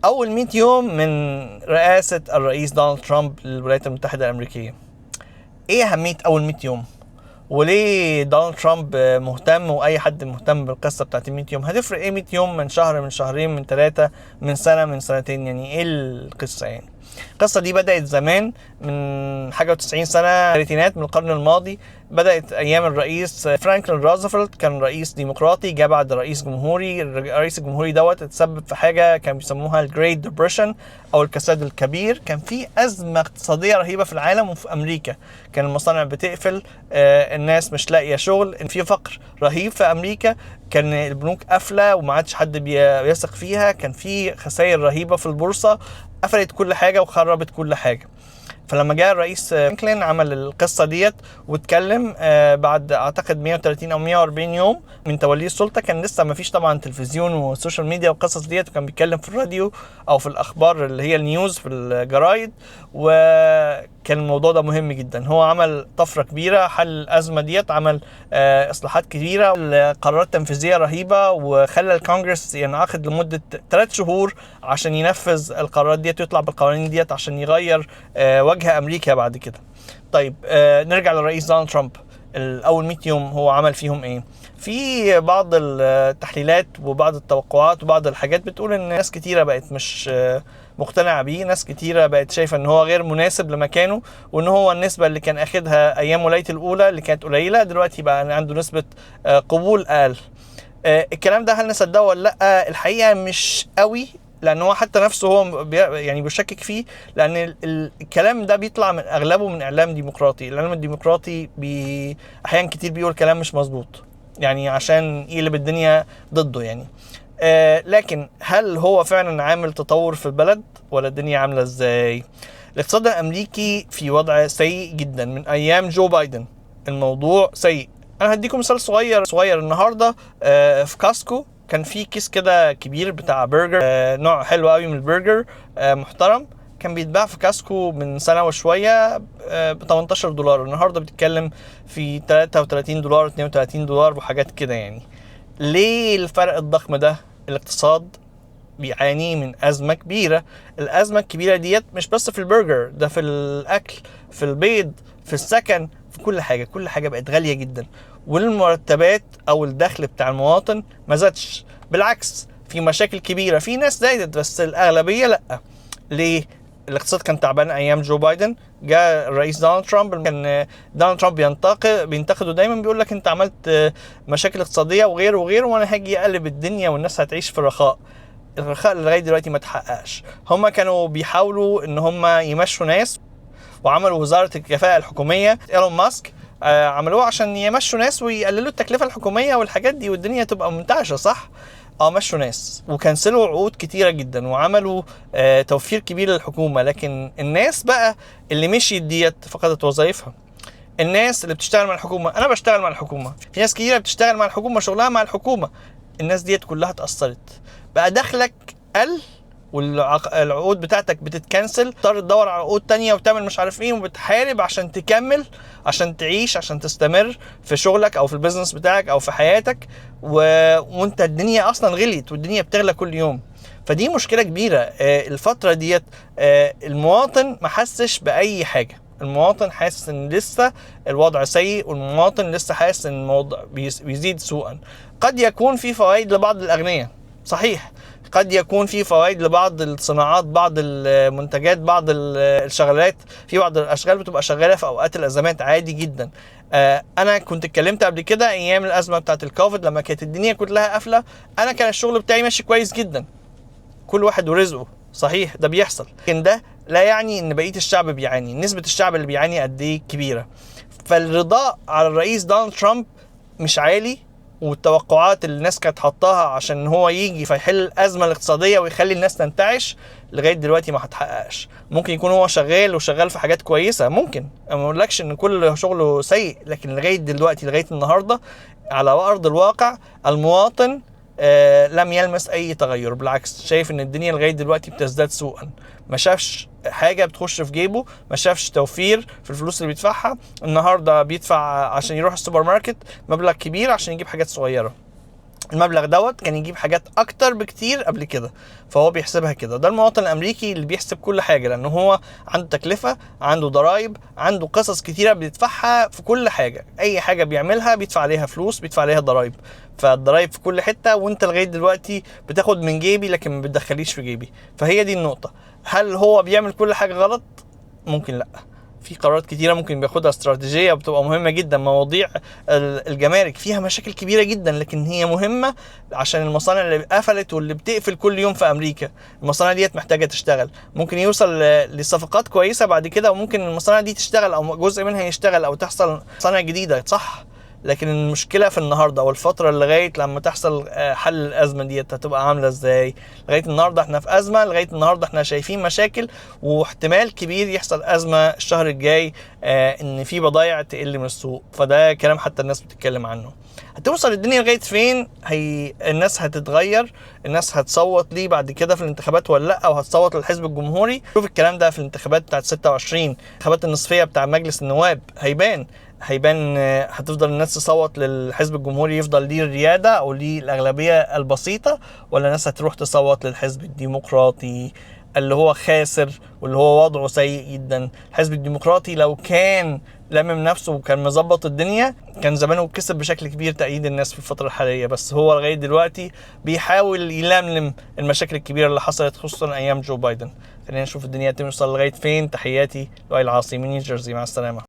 اول 100 يوم من رئاسة الرئيس دونالد ترامب للولايات المتحدة الامريكية. ايه اهمية اول 100 يوم؟ وليه دونالد ترامب مهتم واي حد مهتم بالقصة بتاعت ال 100 يوم؟ هتفرق ايه 100 يوم من شهر، من شهرين، من 3، من سنة، من سنتين؟ يعني ايه القصة؟ يعني القصة دي بدات زمان من حاجة و90 سنة، الثلاثينات من القرن الماضي. بدات ايام الرئيس فرانكلين روزفلت، كان رئيس ديمقراطي، جاء بعد رئيس جمهوري. الرئيس الجمهوري دوت اتسبب في حاجة كان بيسموها ال Great Depression او الكساد الكبير. كان في ازمة اقتصادية رهيبة في العالم وفي امريكا، كان المصانع بتقفل، الناس مش لاقيه شغل، في فقر رهيب في امريكا، كان البنوك قافله وما عادش حد بيثق فيها، كان في خسائر رهيبة في البورصة، قفلت كل حاجة وخربت كل حاجة. فلما جاء الرئيس فرانكلين عمل القصة ديت واتكلم بعد اعتقد 130 او 140 يوم من توليه السلطة. كان لسه ما فيش طبعا تلفزيون وال social media والقصص ديت، وكان بيتكلم في الراديو او في الاخبار اللي هي ال news في الجرايد، وكان الموضوع ده مهم جدا. هو عمل طفرة كبيرة، حل الازمة ديت، عمل اصلاحات كبيرة، قرارات تنفيذية رهيبة، وخلى الكونجرس ينعقد لمدة 3 شهور عشان ينفذ القرارات ديت ويطلع بالقوانين ديت عشان يغير وجه امريكا بعد كده. طيب نرجع للرئيس دونالد ترامب. الاول 100 يوم هو عمل فيهم ايه؟ في بعض التحليلات وبعض التوقعات وبعض الحاجات بتقول ان ناس كتيرة بقت مش مقتنعة بيه، ناس كتيرة بقت شايفه ان هو غير مناسب لمكانه، وان هو النسبة اللي كان اخدها ايام ولايته الاولى اللي كانت قليله دلوقتي بقى عنده نسبه قبول اقل. الكلام ده هل نصدقه ولا لا؟ الحقيقة مش قوي، لان هو حتى نفسه هو يعني بيشكك فيه، لان الكلام ده بيطلع من اغلبه من اعلام ديمقراطي. الاعلام الديمقراطي احيانا كتير بيقول كلام مش مظبوط، يعني عشان يقلب الدنيا ضده يعني. لكن هل هو فعلا عامل تطور في البلد ولا الدنيا عامله ازاي؟ الاقتصاد الامريكي في وضع سيء جدا من ايام جو بايدن، الموضوع سيء. انا هديكم مثال صغير صغير. النهارده في كاسكو كان في كيس كده كبير بتاع برجر، نوع حلو قوي من البرجر، محترم، كان بيتباع في كاسكو من سنة وشوية ب $18. النهارده بتتكلم في $33، $32 وحاجات كده يعني. ليه الفرق الضخم ده؟ الاقتصاد بيعاني من أزمة كبيرة. الأزمة الكبيرة ديت مش بس في البرجر ده، في الأكل، في البيض، في السكن، في كل حاجة. كل حاجة بقت غالية جدا، والمرتبات أو الدخل بتاع المواطن ما زادش، بالعكس في مشاكل كبيرة. في ناس زادت بس الأغلبية لأ. ليه؟ الاقتصاد كان تعبان ايام جو بايدن، جاء الرئيس دونالد ترامب. كان دونالد ترامب بينتقده دايما، بيقول لك انت عملت مشاكل اقتصادية وغيره وغيره، وانا هاجي اقلب الدنيا والناس هتعيش في رخاء. الرخاء اللي لغاية دلوقتي ما اتحققش. هما كانوا بيحاولوا ان هما يمشوا ناس، وعملوا وزارة الكفاءة الحكومية، ايلون ماسك عملوه عشان يمشوا ناس ويقللوا التكلفة الحكومية والحاجات دي، والدنيا تبقى منتعشه، صح؟ مشوا ناس وكنسلوا عقود كتيرة جدا، وعملوا توفير كبير للحكومة. لكن الناس بقى اللي مشيت ديت فقدت وظائفها. الناس اللي بتشتغل مع الحكومة، انا بشتغل مع الحكومة، في ناس كتيرة بتشتغل مع الحكومة، شغلها مع الحكومة، الناس ديت كلها اتأثرت. بقى دخلك قل، والعقود بتاعتك بتتكنسل، تضطر تدور على عقود تانية وتعمل مش عارف ايه، وبتحارب عشان تكمل، عشان تعيش، عشان تستمر في شغلك او في ال business بتاعك او في حياتك، وانت الدنيا اصلا غليت والدنيا بتغلى كل يوم. فدي مشكلة كبيرة. الفترة ديت المواطن ما حسش بأي حاجة. المواطن حاسس ان لسه الوضع سيء، والمواطن لسه حاسس ان الموضوع بيزيد سوءا. قد يكون في فوائد لبعض الأغنياء، صحيح، قد يكون في فوائد لبعض الصناعات، بعض المنتجات، بعض الشغلات، في بعض الاشغال بتبقى شغالة في اوقات الازمات عادي جدا. انا كنت اتكلمت قبل كده ايام الازمة بتاعت الكوفيد لما كانت الدنيا كلها قافله، انا كان الشغل بتاعي ماشي كويس جدا، كل واحد ورزقه، صحيح ده بيحصل، لكن ده لا يعني ان بقية الشعب بيعاني. نسبه الشعب اللي بيعاني قد ايه كبيرة. فالرضاء على الرئيس دونالد ترامب مش عالي، والتوقعات اللي الناس كانت حطاها عشان هو يجي فيحل الأزمة الاقتصادية ويخلي الناس تنتعش لغاية دلوقتي ما هتحققش. ممكن يكون هو شغال وشغال في حاجات كويسة، ممكن، أنا ما اقولكش ان كل شغله سيء، لكن لغاية دلوقتي لغاية النهاردة على أرض الواقع المواطن لم يلمس أي تغير، بالعكس شايف ان الدنيا لغاية دلوقتي بتزداد سوءا. ما شافش حاجة بتخش في جيبه، ما شافش توفير في الفلوس اللي بيدفعها. النهاردة بيدفع عشان يروح السوبر ماركت مبلغ كبير عشان يجيب حاجات صغيرة. المبلغ دوت كان يجيب حاجات اكتر بكتير قبل كده. فهو بيحسبها كده. ده المواطن الامريكي اللي بيحسب كل حاجه، لان هو عنده تكلفه، عنده ضرائب، عنده قصص كتيرة بيدفعها في كل حاجه. اي حاجة بيعملها بيدفع عليها فلوس، بيدفع عليها ضرائب. فالضرائب في كل حته، وانت لغاية دلوقتي بتاخد من جيبي لكن ما بتدخليش في جيبي. فهي دي النقطه. هل هو بيعمل كل حاجة غلط؟ ممكن لا. في قرارات كتيرة ممكن بياخدها استراتيجية بتبقى مهمة جدا. مواضيع الجمارك فيها مشاكل كبيرة جدا، لكن هي مهمة عشان المصانع اللي قفلت واللي بتقفل كل يوم في أمريكا، المصانع ديت محتاجة تشتغل. ممكن يوصل لصفقات كويسة بعد كده، وممكن المصانع دي تشتغل أو جزء منها يشتغل أو تحصل مصانع جديدة، صح. لكن المشكلة في النهاردة والفترة اللي لغاية لما تحصل حل الأزمة ديت هتبقى عاملة ازاي. لغاية النهاردة احنا في أزمة، لغاية النهاردة احنا شايفين مشاكل، واحتمال كبير يحصل أزمة الشهر الجاي، ان في بضايع تقل من السوق. فده كلام حتى الناس بتتكلم عنه. هتوصل الدنيا لغاية فين؟ الناس هتتغير، الناس هتصوت ليه بعد كده في الانتخابات ولا لا، او هتصوت للحزب الجمهوري. شوف الكلام ده في الانتخابات بتاعت 26، الانتخابات النصفية بتاع مجلس النواب، هيبان هتفضل الناس تصوت للحزب الجمهوري يفضل ليه الريادة أو ليه الأغلبية البسيطة، ولا الناس هتروح تصوت للحزب الديمقراطي اللي هو خاسر واللي هو وضعه سيء جدا. الحزب الديمقراطي لو كان لمم نفسه وكان مظبط الدنيا كان زمانه كسب بشكل كبير تأييد الناس في الفترة الحالية، بس هو لغاية دلوقتي بيحاول يلملم المشاكل الكبيرة اللي حصلت خصوصا أيام جو بايدن. خلينا نشوف الدنيا توصل لغاية فين. تحياتي لؤي العاصي من نيوجيرسي، مع السلامة.